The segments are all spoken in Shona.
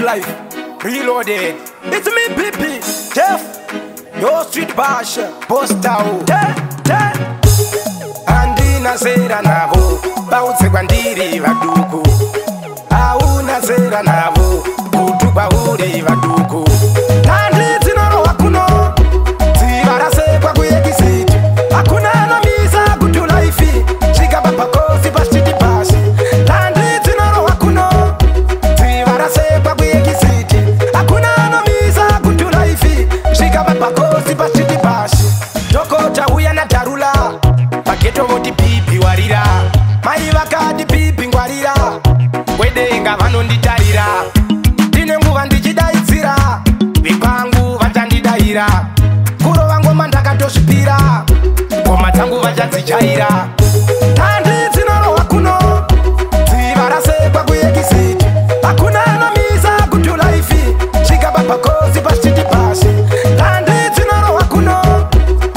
Life Reloaded. It's me, PP Jeff, your street bash poster. Handina zera navo, bautse kwandiri vaduku. Hauna zera navo, kutu kwauri vaduku. Tandi dzinorohwa kuno, dziva rasekwa kuexit. Hakuna anomisa good life, chikabva pakofi pastreet pasi. Tandi dzinorohwa kuno, dziva rasekwa kuexit. Hakuna anomisa good life, chikabva pakofi pastreet pasi. Dhokota uya naDharula, pageto voti pipi warira. Mai vakati pipi ngwarira, kwedenga vanonditarira. Ndine nguva ndichidaidzira, vekwangu vachandidaira. Kurova ngoma ndakatosvipira, ngoma dzangu vachadzijaira. Tandi dzinorohwa kuno, dziva rasekwa kuexit. Hakuna anomisa good life, chikabva pakosi pastreet pasi. Tandi dzinorohwa kuno,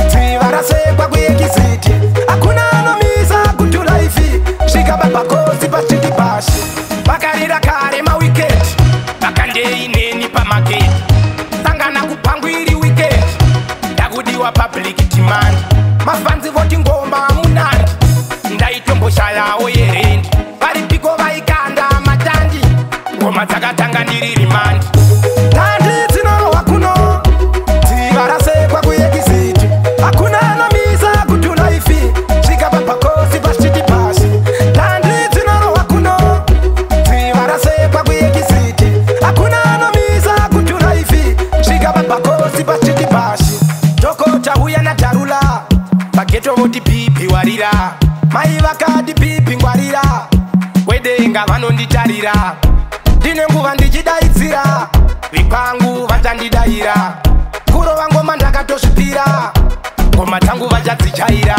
dziva rasekwa kuexit. Hakuna anomisa good life, chikabva pakosi pastreet pasi. Vakarira kare maweekend, vakandei neni pamarket. Sangana kupangwiri weekend, ndakudiwa public demand. Mafans voti ngoma munandi, ndaitomboshayawo yerendi. Varipiko vaikanda matandi, ngoma dzakatanga ndiri remand. Tandi dzinorohwa kuno, dziva rasekwa kuexit. Hakuna anomisa good life, chikabva pakosi pastreet pasi. Tandi dzinorohwa kuno, dziva rasekwa kuexit. Hakuna anomisa good life, chikabva pakosi pastreet pasi. Dhokota uya naDharula, pageto voti pipi warira. Mai vakati pipi ngwarira, kwedenga vanonditarira. Ndine nguva ndichidaidzira, vekwangu vachandidaira. Kurova ngoma ndakatosvipira, ngoma dzangu vachadzijaira.